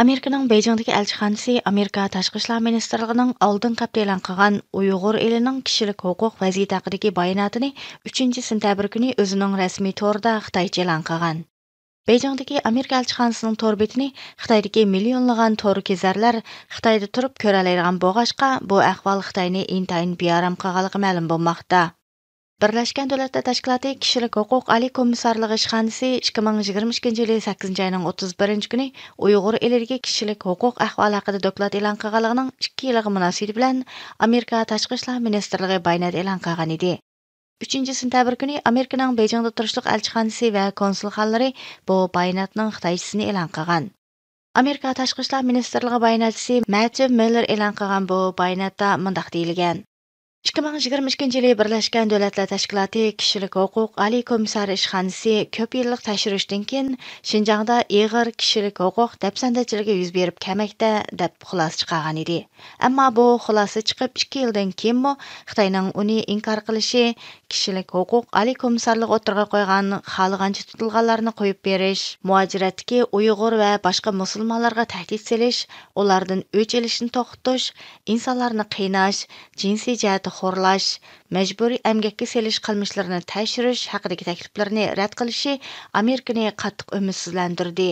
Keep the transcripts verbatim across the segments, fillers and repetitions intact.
ئامېرىكىنىڭ بېيجىڭدىكى ئەلچىخانىسى ئامېرىكا تاشقى ئىشلار مىنىستىرلىقىنىڭ ئالدىنقى ھەپتە ئېلان قىلغان ئۇيغۇر ئېلىنىڭ كىشىلىك ھوقۇق ۋەزىيىتى ھەققىدىكى باياناتىنى ئۈچىنچى سېنتەبىر كۈنى ئۆزىنىڭ رەسمىي تورىدا خىتايچە ئېلان قىلغان. بېيجىڭدىكى ئامېرىكا ئەلچىخانىسىنىڭ تور بېتىنى خىتايدىكى مىليونلىغان تور كېزەرلەر خىتايدا تۇرۇپ كۆرەلەيدىغان بولغاچقا، بۇ ئەھۋال خىتاينى ئىنتايىن بىئارام قىلغانلىقى مەلۇم بولماقتا. بىرلەشكەن دۆلەتلەر تەشكىلاتى كىشىلىك ھوقۇق ئالىي كومىسسارلىقى ئىشخانىسى ئىككى مىڭ يىگىرمە ئىككىنچى يىلى سەككىزىنچى ئاينىڭ ئوتتۇز بىرىنچى كۈنى ئۇيغۇر ئېلىدىكى كىشىلىك ھوقۇق ئەھۋالى ھەققىدە دوكلات ئېلان قىلغانلىقىنىڭ ئىككى يىلىغا مۇناسىۋىتى بىلەن ئامېرىكا تاشقى ئىشلار مىنىستىرلىقى بايانات ئېلان قىلغان ئىدى. ئۈچىنچى سېنتەبىر كۈنى ئامېرىكىنىڭ بېيجىڭدا تۇرۇشلۇق ئەلچىخانىسى ۋە كونسۇلخانىلىرى بۇ باياناتنىڭ خىتايچىسىنى ئېلان قىلغان. ئامېرىكا تاشقى ئىشلار مىنىستىرلىقى باياناتچىسى مەتيۇ مىللېر ئېلان قىلغان بۇ باياناتتا مۇنداق دېيىلگەن: ئىككى مىڭ يىگىرمە ئىككىنچى يىلى بىرلەشكەن دۆلەتلەر تەشكىلاتى كىشىلىك ھوقۇق ئالىي كومىسسارى ئىشخانىسى كۆپ يىللىق تەكشۈرۈشتىن كېيىن، شىنجاڭدا ئېغىر كىشىلىك ھوقۇق دەپسەندىچىلىكى يۈز بېرىپ كەلمەكتە، دەپ خۇلاسە چىقارغان ئىدى. ئەمما بۇ خۇلاسە چىقىپ ئىككى يىلدىن كېيىنمۇ خىتاينىڭ ئۇنى ئىنكار قىلىشى، كىشىلىك ھوقۇق ئالىي كومىسسارلىقى ئوتتۇرىغا قويغان خالىغانچە تۇتۇلغانلارنى قويۇپ بېرىش، مۇھاجىرەتتىكى ئۇيغۇر ۋە باشقا مۇسۇلمانلارغا تەھدىت سېلىش، ئۇلاردىن ئۆچ ئېلىشنى توختىتىش، ئىنسانلارنى قىيناش، جىنسىي جەھەتتە خورلاش، مەجبۇرىي ئەمگەككە سېلىش قىلمىشلىرىنى تەكشۈرۈش ھەققىدىكى تەكلىپلىرىنى رەت قىلىشى ئامېرىكىنى قاتتىق ئۈمىدسىزلەندۈردى.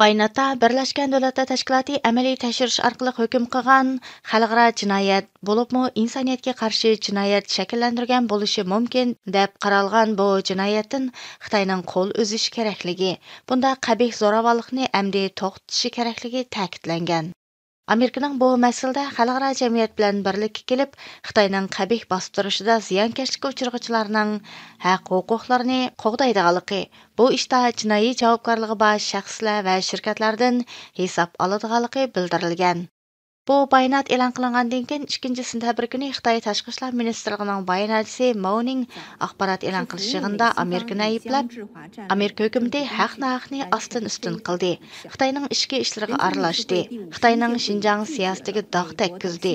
باياناتتا بىرلەشكەن دۆلەتلەر تەشكىلاتى ئەمەلىي تەكشۈرۈش ئارقىلىق ھۆكۈم قىلغان خەلقئارا جىنايەت، بولۇپمۇ ئىنسانىيەتكە قارشى جىنايەت شەكىللەندۈرگەن بولۇشى مۇمكىن، دەپ قارالغان بۇ جىنايەتتىن خىتاينىڭ قول ئۈزۈشى كېرەكلىكى، بۇنداق قەبىھ زوراۋانلىقنى ئەمدى توختىتىشى كېرەكلىكى تەكىتلەنگەن. ئامېرىكىنىڭ بۇ مەسىلىدە خەلقئارا جەمئىيەت بىلەن بىرلىككە كېلىپ، خىتاينىڭ قەبىھ باستۇرۇشىدا زىيانكەشلىككە ئۇچرىغۇچىلارنىڭ ھەق ھوقۇقلىرىنى قوغدايدىغانلىقى، بۇ ئىشتا جىنايى جاۋابكارلىقى بار شەخسلەر ۋە شىركەتلەردىن ھېساب ئالىدىغانلىقى بىلدۈرۈلگەن. بۇ بايانات ئېلان قىلىنغاندىن كېيىن، ئىككىنچى سېنتەبىر كۈنى خىتاي تاشقى ئىشلار مىنىستىرلىقىنىڭ باياناتچىسى ماۋنىڭ ئاخبارات ئېلان قىلىش يىغىنىدا ئامېرىكىنى ئەيىبلەپ، ئامېرىكا ھۆكۈمىتى ھەق-ناھەقنى ئاستىن-ئۈستۈن قىلدى، خىتاينىڭ ئىچكى ئىشلىرىغا ئارىلاشتى، خىتاينىڭ شىنجاڭ سىياسىتىگە داغ تەگكۈزدى.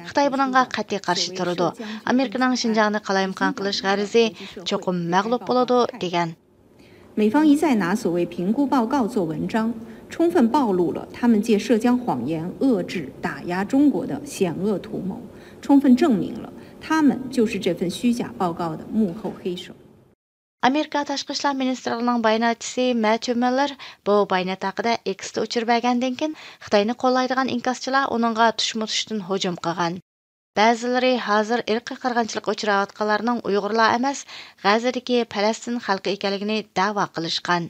خىتاي بۇنىڭغا قەتئىي قارشى تۇرىدۇ. ئامېرىكىنىڭ شىنجاڭنى قالايمىقان قىلىش غەرىزى چوقۇم مەغلۇپ بولىدۇ، دېگەن. 美方一再拿所谓评估报告做文章，充分暴露了他们借涉疆谎言遏制、打压中国的险恶图谋，充分证明了他们就是这份虚假报告的幕后黑手。 ئامېرىكا تاشقى ئىشلار مىنىستىرلىقىنىڭ باياناتچىسى مەتيۇ مىللېر بۇ بايانات ھەققىدە ئېكستا ئۇچۇر بەرگەندىن كېيىن، خىتاينى قوللايدىغان ئىنكاسچىلار ئۇنىڭغا تۇشمۇتۇشتىن ھۇجۇم قىلغان. بەزىلىرى ھازىر ئىرقىي قىرغىنچىلىققا ئۇچراۋاتقانلارنىڭ ئۇيغۇرلار ئەمەس، غەززىدىكى پەلەستىن خەلقى ئىكەنلىكىنى دەۋا قىلىشقان.